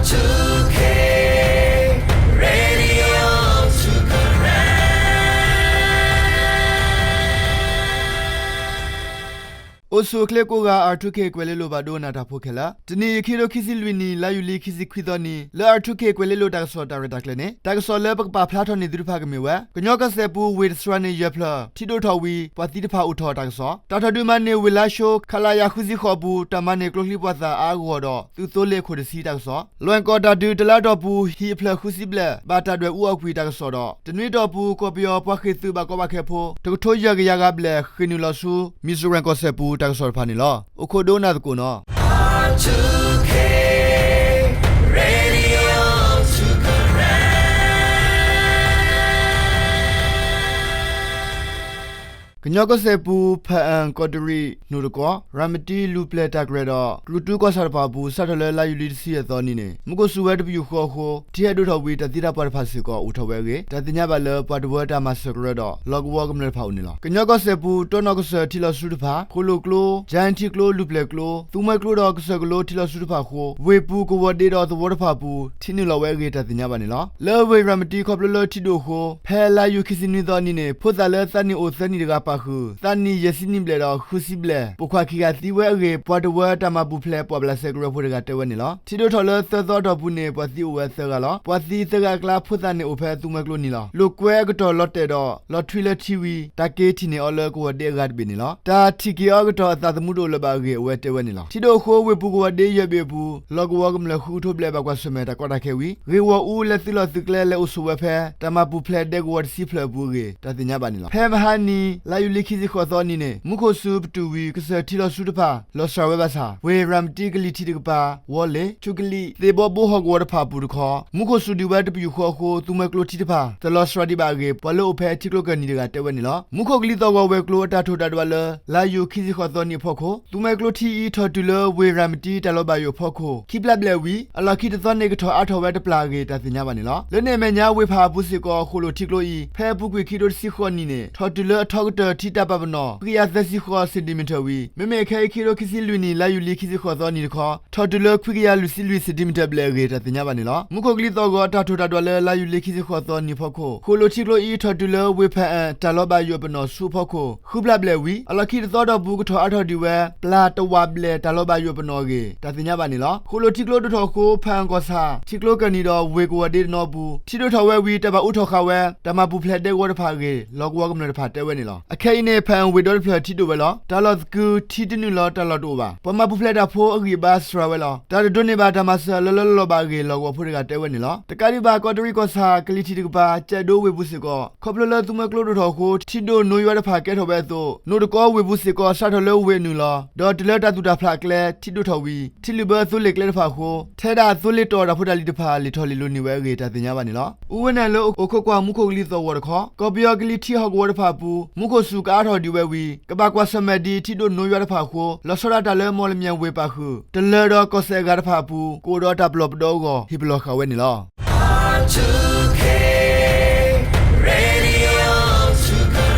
Radio အိၣ်ဆူၣ်အိၣ်ချ့ကိးဂၤ R two K ကွဲၤလ့လိၤဘၣ်ဒိနၤတၢ်ဖိခဲလၢာ်, တနံၤအံၤ ခံထိခံဆံလွံၢ်နံၣ် လါယူၤလံ ခံဆံခွံသီနံၤ လၢ R two K ကွဲၤလ့လိၤတၢ်ကစီၣ်တၢ်ရဲၣ်တၢ်ကျဲၤန့ၣ် တၢ်ကစီၣ်လၢပကပာ်ဖျါထီၣ်န့ၢ်သုတဖၣ်ကမ့ၢ်ဝဲ ကညီကီၢ်စဲၣ်ပူၤ ဝ့ၢ်တစှၤန့ၣ်ယဲၢ်ဖျၢၣ် ထံဒိၣ်ထီၣ်ဝံၤ ပှၤသံတဖၣ်အိၣ်ထီၣ်တၢ်ကစီၣ်, တၢ်ထီၣ်ဒုးမၤန့ၢ်ဝ့ၢ်လါၡိ ခလရ ဃုဆံဃိးအပူၤ တၢ်မၤန့ၢ်ကျိချံပှာ်သၣ်အါအါဂီၢ်ဂီၢ်ဒီး သုးသိလ့ၣ်အခိၣ်တဆံတၢ်ကစီၣ်, လွဲၢ်ကီၢ်တၢ်ဒုးတလါအတီၢ်ပူၤ ဟံၣ်အဖျၢၣ်ဃုဆံဘျဲၣ် ဘၣ်တၢ်ဒွဲၣ်အူအီၣ်ကွံာ်တၢ်ကစီၣ်ဒီး တနွံအတီၢ်ပူၤ ကီၢ်ပယီၤပှၤဃ့ၢ်သုးဘၣ်ကီဘၣ်ခဲဖိ တကထိယဲၢ်ကယၤဂၤဘျဲၣ် ဃ့ၢ်နုာ်လီၤဆူ မံၣ်စရၣ်ကီၢ်စဲၣ်ပူၤ တၢ်ကစီၣ်တဖၣ်န့ၣ်လီၤ. အိၣ်ခိးဒိကနၣ်သကိးနီၤ. ကညီကီၢ်စဲၣ်ပူၤ ဖၣ်အၣ်ကီးတရံး နိၣ်တကီ ရၤမတံလူၤပျဲၢ်တၢ်ကြဲၤဒီး ကြူၢ်တူၢ်ကီၢ်ဆၣ်တဖၣ်အပူၤ စးထီၣ်လၢလါယူၤလံတဆံယဲၢ်သီနံၤန့ၣ် မူခိၣ်စူၤဝဲတပယူာ်ဃီအဃိ ထံဟဲဒိၣ်ထီၣ်ဝံၤ တၢ်သံတၢ်ပှၢ်တဖၣ်စ့ၢ်ကီးအိၣ်ထီၣ်ဝဲအဂ့ၢ် တၢ်သ့ၣ်ညါဘၣ်လၢ ပှၤတဝၢတၢ်မၤစၢၤကရၢဒီး လီၢ်ကဝီၤကမျၢၢ်တဖၣ်အိၣ်န့ၣ်လီၤ. ကညီကီၢ်စဲၣ်ပူၤ တီနီၣ်ကစၢၢ်ထံလီၤဆူတဖၣ် ဃိၣ်လိၣ်ကျိ ကၠဲထံကျိ လူၤပျဲၢ်ကျိ သူမွဲကျိဒီးကစၢၢ်ကလိထံလီၤဆူတဖၣ်အဃိ ဝ့ၢ်ပူၤကဝီၤဒ့ဒီးသဝီတဖၣ်အပူၤ ထံနုာ်လီၤဝဲအဂ့ၢ် တၢ်သ့ၣ်ညါဘၣ်န့ၣ်လီၤ. လၢဝ့ၢ်ရၤမတံခီဖျိလၢထံဒိၣ်အဃိ ဖဲလါယူၤခံဆံနွံသီနံၤန့ၣ် ဖိသၣ်လၢသးနံၣ်အိၣ်သၢနံၣ်တဂၤပာ်ဃုာ် သးနံၣ်ယဲၢ်ဆံနံၣ်ဘျဲၣ်ဒီးဃုဆံဘျဲၣ် ပိာ်ခွါခံဂၤသံဝဲအဂ့ၢ် ပှၤတဝၢတၢ်မၤပူၤဖျဲးပှာ်ဘျးစဲကရၢဖိတဂၤတဲဝဲန့ၣ်လီၤ. ထံဒိၣ်ထီၣ်လၢသၢသီအတီၢ်ပူၤန့ၣ် ပှၤသံအိၣ်ဝဲသၢဂၤလီၤ. ပှၤသံသၢဂၤအကျါ ဖိသၣ်န့ၣ်အိၣ်ဖဲသူမွဲကျိနံၤလီၤ. လိာ်ကွဲအကတီၢ်လီၤတဲာ်ဒီး လီၤထွံလၢထံဝံၤ တၢ်က့ၤထံၣ်န့ၢ်အီၤလၢကဝီၤဒ့အဂၤတဘ့ၣ်န့ၣ်လီၤ. တၢ်ထံၣ်က့ၤအီၤအကတီၢ်အသးသမူတအိၣ်လၢၤဘၣ်အဂ့ၢ် အဝဲတဲဝဲန့ၣ်လီၤ. ထံဒိၣ်အဃိ ဝ့ၢ်ပူၤကဝီၤဒ့ယဲၢ်ဘ့ၣ်အပူၤ လီၢ်ကဝီၤကမျၢၢ်ဃုကထိဘျဲၣ်ဘၣ်ကွၢ်ဆၢၣ်မဲာ်တၢ်ကီတၢ်ခဲဝံၤ ဂ့ၢ်ဂီၢ်အူလဲၤသုးလီၢ်သုးကျဲလဲၤအိၣ်ဆိးဝဲဖဲ တၢ်မၤပူၤဖျဲးဒဲကဝီၤတဆံဖျၢၣ်အပူၤအဂ့ၢ် တၢ်သ့ၣ်ညါဘၣ်န့ၣ်လီၤ. ဖဲမဟါနံၤ လါယူၤလံခံဆံဃိးသီနံၤန့ၣ် မူခိၣ်စူၤပတုာ်ဝံၤ ကစၢၢ်ထံလီၤဆူတဖၣ် လီၤစှၤဝဲဘၣ်ဆၣ် ဝ့ၢ်ရၤမတံကလံၤထံးတကပၤ ဝီလ့ၤ ဆူကလံၤ သ့ၣ်ဘီဘိဟီၣ်ကဝီၤတဖၣ်အပူၤတခီ မူခိၣ်စူၤဒံးဝဲတပယူာ်ဃီအဃိ သူမွဲကျိထံတဖၣ် တလီၤစှၤဒံးဘၣ်အဂ့ၢ် ပှၤလၢအိၣ်ဖဲထံကျိကၢၢ်နံၤတဂၤတဲဝဲန့ၣ်လီၤ. မူခိၣ်ကလံၤသီၣ်ဂီၤဝဲၤကျိၤအတၢ်ထိၣ်တၢ်ဒွးလၢ လါယူၤခံဆံဃိးသီနံၤအဖီခိၣ် သူမွဲကျိထံအံၤထီၣ်တုၤလၢဝ့ၢ်ရၤမတံတၢ်လီၤဘၣ်ယိၣ်အဖီခိၣ် ခံဖျၢၣ်ဘျဲၣ်ဝံၤ အလီၢ်ခံတသီန့ၣ်ကထီၣ်အါထီၣ်ဝဲတပျၢ်အဂ့ၢ် တၢ်သ့ၣ်ညါဘၣ်န့ၣ်လီၤ. လၢန့ၣ်အမဲာ်ညါ ဝ့ၢ်ဖးအပူၤစ့ၢ်ကီး ဃိၣ်လိၣ်ထံကျိအံၤ ဖဲအပူၤကွံာ်ခံကထိတဆံဃိးနံၣ်န့ၣ် ထီၣ်တုၤလၢအထီကတၢၢ်ထံတၢ်ပာ်ပနီၣ် ခွံကယၤသၢဆံဃိး centimeter ဝံၤ မ့မ့ၢ်ခဲအံၤ ခံကထိခံဆံလွံၢ်နံၣ် လါယူၤလံခံဆံဃိးသီနံၤတခီ ထီၣ်တုၤလၢခွံကယၤလွံၢ်ဆံလွံၢ် centimeter ဘျဲၣ်အဂ့ၢ် တၢ်သ့ၣ်ညါဘၣ်န့ၣ်လီၤ. မူခိၣ်ကလံၤသီၣ်ဂီၤအတၢ်ထိၣ်တၢ်ဒွးလၢ လါယူၤလံခံဆံဃိးသီနံၤအဖီခိၣ် ဃိၣ်လိၣ်ထံကျိအံၤထီၣ်တုၤလၢဝ့ၢ်ဖးအၣ်တၢ်လီၤဘၣ်ယိၣ်အပနီၣ်ဆူအဖီခိၣ် ဃုဖျၢၣ်ဘျဲၣ်ဝံၤ အလီၢ်ခံတသီအတီၢ်ပူၤကထီၣ်အါထီၣ်ဒံးဝဲ ပျၢ်တဝာ်ဘျဲၣ်တၢ်လီၤဘၣ်ယိၣ်အပနီၣ်အဂ့ၢ် တၢ်သ့ၣ်ညါဘၣ်န့ၣ်လီၤ. ဃိၣ်လိၣ်ထံကျိဒိၣ်ထီၣ်အဃိ ဖးအၣ်ကီၢ်ဆၣ် ထံကျိကၢၢ်နံၤဒီးဝ့ၢ်ကဝီၤဒ့တနီၤအပူၤ ထံဒိၣ်ထီၣ်ဝဲဝံၤ တၢ်ဘၣ်အူထီၣ်ဃာ်ဝဲ တၢ်မၤပူၤဖျဲးဒဲကဝီၤတဖၣ်အဂ့ၢ် လီၢ်ကဝီၤကမျၢၢ်တဖၣ်တဲဝဲန့ၣ်လီၤ. အခဲအံၤန့ၣ် ဖးအၣ်ဝ့ၢ်ဒီတဖျၢၣ်ထံဒိၣ်ဝဲလီၤ. တၢ်လီၢ်သကုၤထံတနုာ်လီၤ တၢ်လီၢ်တအိၣ်ဘၣ်. ပှၤမၤပူၤဖျဲးတၢ်ဖိအဂံၢ်အဘါစှၤဝဲလီၤ. တၢ်တဒိးန့ၢ်ဘၣ်တၢ်မၤစၢၤလၢလၢလီၢ်လီၢ်ဘၣ်အဂ့ၢ် လီၢ်ကဝီၤဖိတဂၤတဲဝဲန့ၣ်လီၤ. တကးဒံးဘၣ် ကီးတရံးကီၢ်ဆၣ် ကလံၤထံးတကပၤ ကဲးဒိဝ့ၢ်ပူၤစ့ၢ်ကီး ခီဖျိလၢသူမွဲကျိဒိၣ်ထီၣ်အဃိ ထံဒိၣ်နိဝဲတဖၣ်ကဲထီၣ်ဝဲအသိး နိတကီဝ့ၢ်ပူၤစ့ၢ်ကီး စးထီၣ်လၢဝ့ၢ်အနုာ်လီၤ. ဒီးတုၤလၢတၢ်သူၣ်တၢ်ဖျးအကျဲ ထံဒိၣ်ထီၣ်ဝံၤ ထံလုၢ်ဘၢသိလ့ၣ်ကျဲတဖၣ်အဃိ ထဲဒၣ်သိလ့ၣ်တီၤတၢ်ဖိတၢ်လံၤတဖၣ် လံာ်ထီၣ်လံာ်လီၤန့ၢ်ဝဲအဂ့ၢ် တၢ်သ့ၣ်ညါဘၣ်န့ၣ်လီၤ. အူဝဲနဲၣ်လၢအိၣ်ခိးကွၢ်မူခိၣ်ကလံၤသီၣ်ဂီၤတခီ ကီၢ်ပယီၤကလံၤထံးဟီၣ်ကဝီၤတဖၣ်အပူၤ မူခိၣ်စူၤကအါထီၣ်ဒံးဝဲဝံၤ ကဘၣ်ကွၢ်ဆၢၣ်မဲာ်ဒ်ထံဒိၣ်နိဝဲတဖၣ်အဃိ လီၤဆီဒၣ်တၢ်လၢ မီၣ်လမၠဲၣ်ဝ့ၢ်ပာ်ဃုာ် တလၢၤဒီးကီၢ်စဲၣ်အဂၤတဖၣ်အပူၤ ကအိၣ်ဒီးတၢ်ပလီၢ်ပဒီအဂီၢ် ဟ့ၣ်ပလီၢ်ဃာ်ဝဲန့ၣ်လီၤ.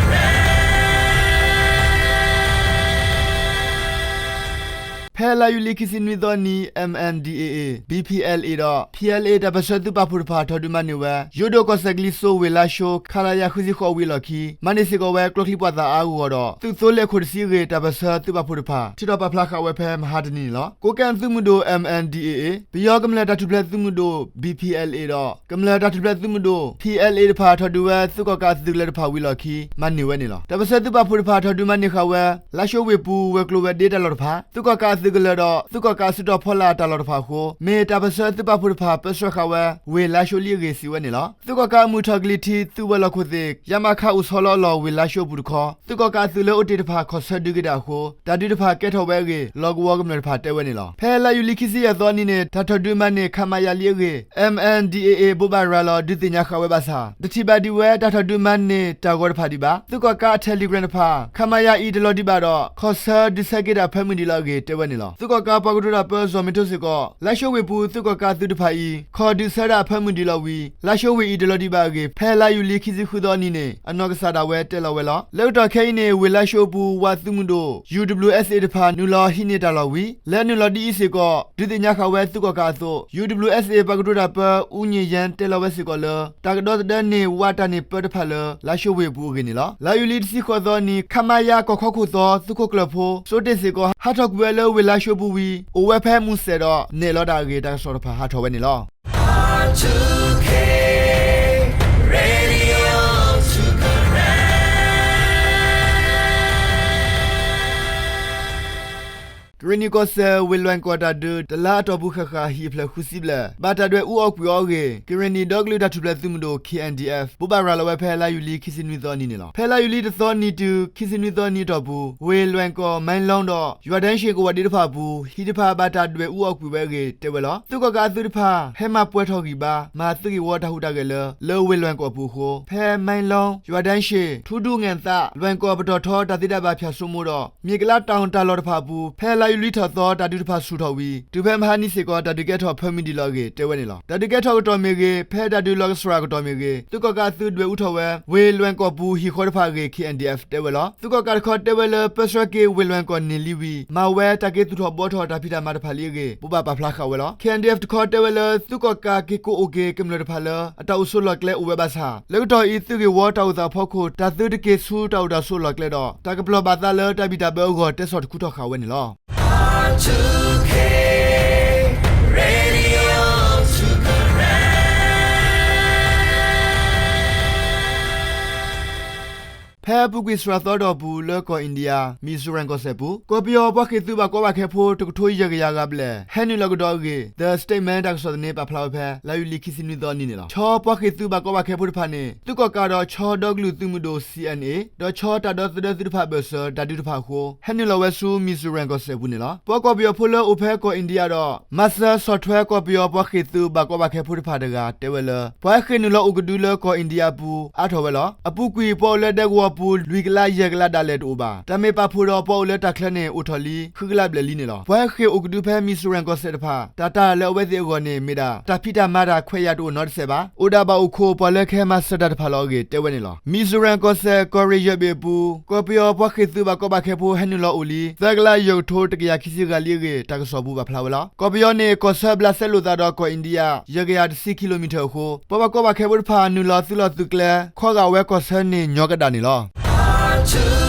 ဖဲလါယူၤလံခံဆံနွံသီနံၤ M N D A A, B P L A ဒီး P L A တၢ်ပၢၢ်ဆၢသုးပာ်ဖှိၣ်တဖၣ် ထီၣ်ဒုးမၤန့ၢ်ဝဲ ယိၣ်ဒိၣ်ကီၢ်စဲၣ်ကလံၤစိးဝ့ၢ်လါၡိ ခလရ ဃုဆံဃိးဝံၤအလီၢ်ခံ မၤန့ၢ်စ့ၢ်ကီးဝဲ ကျိချံပှာ်သၣ်အါအါဂီၢ်ဂီၢ်ဒီး သုးသိလ့ၣ်အခိၣ်တဆံအဂ့ၢ် တၢ်ပၢၢ်ဆၢသုးပာ်ဖှိၣ်တဖၣ် ထုးထီၣ်ပာ်ဖျါဃာ်ဝဲဖဲမဟါတနံၤန့ၣ်လီၤ. ကိးကဲၣ်သုးမုၢ်ဒိၣ် M N D A A, ပယီၤကမျၢၢ်တၢ်ထူၣ်ဖျဲးသုးမုၢ်ဒိၣ် B P L A ဒီး ကမျၢၢ်တၢ်ထူၣ်ဖျဲးသုးမုၢ်ဒိၣ် P L A တဖၣ် ထီၣ်ဒုးဝဲ သုးကီၣ်ကးအသုးကလၢၤတဖၣ်ဝံၤအလီၢ်ခံ မၤန့ၢ်ဝဲန့ၣ်လီၤ. တၢ်ပၢၢ်ဆၢသုးပာ်ဖှိၣ်တဖၣ် ထီၣ်ဒုးမၤန့ၢ်ဃာ်ဝဲ လါၡိဝ့ၢ်ပူၤ ဝဲၤကျိၤဝဲၤဒ့တၢ်လီၢ်တဖၣ်, သုးကီၣ်ကးအသုးကလၢၤဒီး သုးကီၣ်ကးအစုတီၤဖီလာ်တၢ်လီၢ်တဖၣ်အဃိ မ့ၢ်တၢ်ပၢၢ်ဆၢသုးပာ်ဖှိၣ်တဖၣ် ပၢဆှၢဃာ်ဝဲ ဝ့ၢ်လါၡိလံအဂ့ၢ် စံးဝဲန့ၣ်လီၤ. သုးကီၣ်ကးအမုၢ်ထီၣ်ကလံၤထံး သုးဝဲၤလီၢ်ခိၣ်သ့ၣ် ယမခ အိၣ်ဆီလီၤအလီၢ် ဝ့ၢ်လါၡိအပူၤတခီ သုးကီၣ်ကးအသုးလၢအိၣ်တ့ၢ်တဖၣ် ခီၣ်ဆၢဒုးက့ၤတၢ်အဃိ တၢ်ဒုးတဖၣ်ကဲထီၣ်ဝဲအဂ့ၢ် လီၢ်ကဝီၤကမျၢၢ်တဖၣ်တဲဝဲန့ၣ်လီၤ. ဖဲလါယူၤလံခံဆံယဲၢ်သီနံၤန့ၣ် တၢ်ထီၣ်ဒုးမၤန့ၢ် ခမရ လံအဂ့ၢ် M N D A A ဘိးဘၣ်ရၤလီၤ ဒုးသ့ၣ်ညါဃာ်ဝဲဘၣ်ဆၣ် တထံၣ်ဘၣ်ဒံးဝဲ တၢ်ထီၣ်ဒုးမၤန့ၢ်တၢ်ဂီၤတဖၣ်ဒံးဘၣ်. သုးကီၣ်ကးအ Telegram တဖၣ် ခမရ အံၤတလီၤဒံးဘၣ်ဒီး ခီၣ်ဆၢဒုးဆဲးက့ၤတၢ်ဖၢမုၢ်နံၤလီၤအဂ့ၢ် တဲဝဲန့ၣ်လီၤ. သုးကီၣ်ကးပှၤကတိၤတၢ်ပၢ ဇော်မင်းထွန်းစ့ၢ်ကီး လါၡိဝ့ၢ်ပူၤ သုးကီၣ်ကးအသုးတဖၣ်အံၤ ခီၣ်ဒုးဆၢဒၣ်အဖၢမုၢ်ဒံးလီၤဝံၤ လါၡိဝ့ၢ်အံၤတလီၤဒံးဘၣ်အဂ့ၢ် ဖဲလါယူၤလံခံဆံဃုသီအနံၤန့ၣ် အနီၢ်ကစၢ်ဒၣ်ဝဲတဲလီၤဝဲလီၤ. လၢကတီၢ်ခဲအံၤန့ၣ် ဝ့ၢ်လါၡိအပူၤ ဝးသုးမုၢ်ဒိၣ် UWSA တဖၣ် နုာ်လီၤဟံးန့ၢ်တၢ်လီၢ်ဝံၤ လၢနုာ်လီၤဒ်အံၤစ့ၢ်ကီး ဒုးသ့ၣ်ညါဃာ်ဝဲသုးကီၣ်ကးအသိး UWSA ပှၤကတိၤတၢ်ပၢ အူညံၣ်ယဲ တဲလီၤဝဲစ့ၢ်ကီးလၢ တၢ်ကဒီသဒၢန့ၢ်ဝးတၢ်န့ၢ်ပၢတဖၣ်လၢ လါၡိဝ့ၢ်အပူၤအဂ့ၢ်န့ၣ်လီၤ. လါယူၤလံတဆံဃိးသီအနံၤ ခမရ ကီၢ်ခီခိၣ်သီ သုးခိၣ်ကျၢၢ်ဖိ စိတ့ၢ်စ့ၢ်ကီး ဟးထီၣ်ကွံာ်ဝဲလၢဝ့ၢ်လါၡိပူၤဝံၤ အိၣ်ဝဲဖဲမူစဲၣ်ဒီး နဲၣ်လီၤတၢ်အဂ့ၢ် တၢ်ကစီၣ်တဖၣ်ဟးထီၣ်ဝဲန့ၣ်လီၤ. ကရ့ၣ်နံၣ်ကီၢ်စဲၣ် ဝ့ၢ်လွဲၣ်ကီၢ်တၢ်ဒုး တလါအတီၢ်ပူၤဃၣ်ဃၣ် ဟံၣ်အဖျၢၣ်ဃုဆံဘျဲၣ် ဘၣ်တၢ်ဒွဲၣ်အူအီၣ်ကွံာ်အီၤအဂ့ၢ် ကရ့ၣ်နံၣ်ဒီကလုာ်တၢ်ထူၣ်ဖျဲးသုးမုၢ်ဒိၣ် KNDF ဘိးဘၣ်ရၤလီၤဝဲဖဲလါယူၤလံခံဆံနွံသီအနံၤန့ၣ်လီၤ. ဖဲလါယူၤလံတသီနံၤတုၤ ခံဆံနွံသီအနံၤအတီၢ်ပူၤ ဝ့ၢ်လွဲၣ်ကီၢ် မၢၣ်လီဒီး ယွၤဒၢၡ့ၣ်ကဝီၤဒ့တဖၣ်အပူၤ ဟံၣ်တဖၣ်ဘၣ်တၢ်ဒွဲၣ်အူအီၣ်ကွံာ်ဝဲအဂ့ၢ် တဲဝဲလီၤ. သုးကီၣ်ကးအသုးတဖၣ် ဟဲမၤပှဲၤထီၣ်ဂံၢ်ဘါ မၤသုးဂ့ၢ်ဝီတၢ်ဟူးတၢ်ဂဲၤလၢ လၢဝ့ၢ်လွဲၣ်ကီၢ်အပူၤအဃိ ဖဲမၢၣ်လီ, ယွၤဒၢၡ့ၣ်, ထူဒူၣ်ငဲၣ်သး, လွဲၣ်ကီၢ်ပတီၢ်ထီ တၢ်သ့တၢ်ဘၣ်ဖၠၣ်စိမိၤဒီး မ့ၢ်ကလါတၢ်အီၣ်တၢ်လီၢ်တဖၣ်အပူၤ ဖဲလါယူၤလံထီၣ်သီ တၢ်ဒုးတဖၣ်ဆူၣ်ထီၣ်ဝံၤ တုၤဖဲမဟါနံၤစ့ၢ်ကီး တၢ်ဒုးကဲထီၣ်ဖၢမုၢ်ဒံးလီၤအဂ့ၢ် တဲဝဲန့ၣ်လီၤ. တၢ်ဒုးကဲထီၣ်ကတီၢ်မ့ၢ်ဂ့ၤ, ဖဲတၢ်ဒုးလီၢ်ကစှၤကတီၢ်မ့ၢ်ဂ့ၤ, သုးကီၣ်ကးအသုးဒွဲၣ်အူထီၣ်ဝဲ ဝ့ၢ်လွဲၣ်ကီၢ်ပူၤ ဟံၣ်ဃီတဖၣ်အဂ့ၢ် KNDF တဲဝဲလီၤ. သုးကီၣ်ကးတခီတဲဝဲလၢ ပၢဆှၢက့ၤဝ့ၢ်လွဲၣ်ကီၢ်န့ၣ်လံဝံၤ မၤဝဲတၢ်က့ၤသူၣ်ထီၣ်ဘှီထီၣ်တၢ်ဖံးတၢ်မၤတဖၣ်လံအဂ့ၢ် ဘိးဘၣ်ပာ်ဖျါဃာ်ဝဲလီၤ. KNDF တခီတဲဝဲလၢ သုးကီၣ်ကးက့ၤကိးအိၣ်က့ၤကမျၢၢ်တဖၣ်လၢ အတၢ်အိၣ်ဆိးလီၢ်ကျဲအိၣ်ဝဲဘၣ်ဆၣ် လၢကတီၢ်အံၤ သုးဂ့ၢ်ဝီတၢ်အိၣ်သးအဖီခိၣ် တၢ်သုတက့ၤဆူတၢ်အိၣ်တၢ်ဆိးလီၢ်ကျဲဒီး တၢ်ကပျီၢ်ဘၣ်သးလၢတၢ်ဘံၣ်တၢ်ဘၢအဂီၢ် တဲဆီၣ်တခူထီၣ်ဃာ်ဝဲန့ၣ်လီၤ. ဖဲအပူၤကွံာ်စှၤသီအတီၢ်ပူၤ လၢကီၢ်အ့ၣ်ဒံယါ မံၣ်စူရၣ်ကီၢ်စဲၣ်ပူၤ ကီၢ်ပယီၤပှၤဃ့ၢ်သုး ဘၣ်ကီဘၣ်ခဲဖိ တကထိယဲၢ်ကယၤဂၤဘျဲၣ် ဟဲနုာ်လီၤကဒီးအဂ့ၢ် The Statement တၢ်ကစီၣ်သန့ ပာ်ဖျါဝဲဖဲ လါယူၤလံခံဆံနွံသီအနံၤန့ၣ်လီၤ. ဆီပှၤဃ့ၢ်သုး ဘၣ်ကီဘၣ်ခဲဖိတဖၣ်န့ၣ် သုးကီၣ်ကးဒီးဆီဒီကလုာ်သုးမုၢ်ဒိၣ် CNA ဒီးဆီတၢ်ဒီသဒၢသုးတဖၣ်အဘၢၣ်စၢၤ တၢ်ဒုးတဖၣ်အဃိ ဟဲနုာ်လီၤဝဲဆူ မံၣ်စူရၣ်ကီၢ်စဲၣ်ပူၤန့ၣ်လီၤ. ပှၤကီၢ်ပယီၤဖိလၢအိၣ်ဖဲကီၢ်အ့ၣ်ဒံယါဒီး မၤစၢၤဆီၣ်ထွဲကီၢ်ပယီၤပှၤဃ့ၢ်သုး ဘၣ်ကီဘၣ်ခဲဖိတဖၣ်တဂၤ တဲဝဲလၢ ပှၤဟဲဃ့ၢ်နုာ်လီၤအိၣ်ကဒုလၢကီၢ်အ့ၣ်ဒံယါအပူၤ အါထီၣ်ဝဲလီၤ. အပူၤကွံာ် ပှၤအိၣ်လၢဒဲကဝီၤပူၤ လွံၢ်ကလးယဲၢ်ကလးဒၣ်လဲာ်တအိၣ်ဘၣ်. တၢ်မ့ၢ်ပာ်ဖှိၣ်ဒီးပှၤအိၣ်လၢတၢ်ချၢန့ၣ် အိၣ်ထီၣ်လံ ဃုကလးဘျဲၣ်လံန့ၣ်လီၤ. ပှၤဟဲဃ့ၢ်အိၣ်ကဒုဖဲမံၣ်စူရၣ်ကီၢ်စဲၣ်တဖၣ် တၢ်တၢ်လၢအဝဲသ့ၣ်အဂီၢ်န့ၣ် မ့ၢ်ဒၣ် တၢ်ဖံးတၢ်မၤတၢ်ခွဲးယာ်တအိၣ်နီတစဲးဘၣ်. အိၣ်ဒၣ်ဘၣ်အိၣ်ခိး ပှၤလၢကဟဲမၤစၢၤတၢ်တဖၣ်လီၤအဂ့ၢ် တဲဝဲန့ၣ်လီၤ. မံၣ်စူရၣ်ကီၢ်စဲၣ် ကီၢ်ရ့ၣ်ယဲၢ်ဘ့ၣ်အပူၤ ကီၢ်ပယီၤပှၤဃ့ၢ်သုး ဘၣ်ကီဘၣ်ခဲဖိ ဟဲနုာ်လီၤအိၣ်လံ သၢကလးယဲၢ်ကထိတကယၤခံဆံဂၤလံအဂ့ၢ် တၢ်ကစီၣ်ပူၤပာ်ဖျါဝဲလီၤ. ကီၢ်ပယီၤန့ၣ် ကီၢ်ဆၢဘျးစဲလိာ်သးဒီးကီၢ်အ့ၣ်ဒံယါ ယဲၢ်ကယၤတဆံ kilometer အဃိ ပှၤဘၣ်ကီဘၣ်ခဲဖိတဖၣ် နုာ်လီၤသုးလီၢ်သုးကျဲ ခီဂာ်ဝဲကီၢ်ဆၢန့ၣ် ညီကဒၣ်န့ၣ်လီၤ.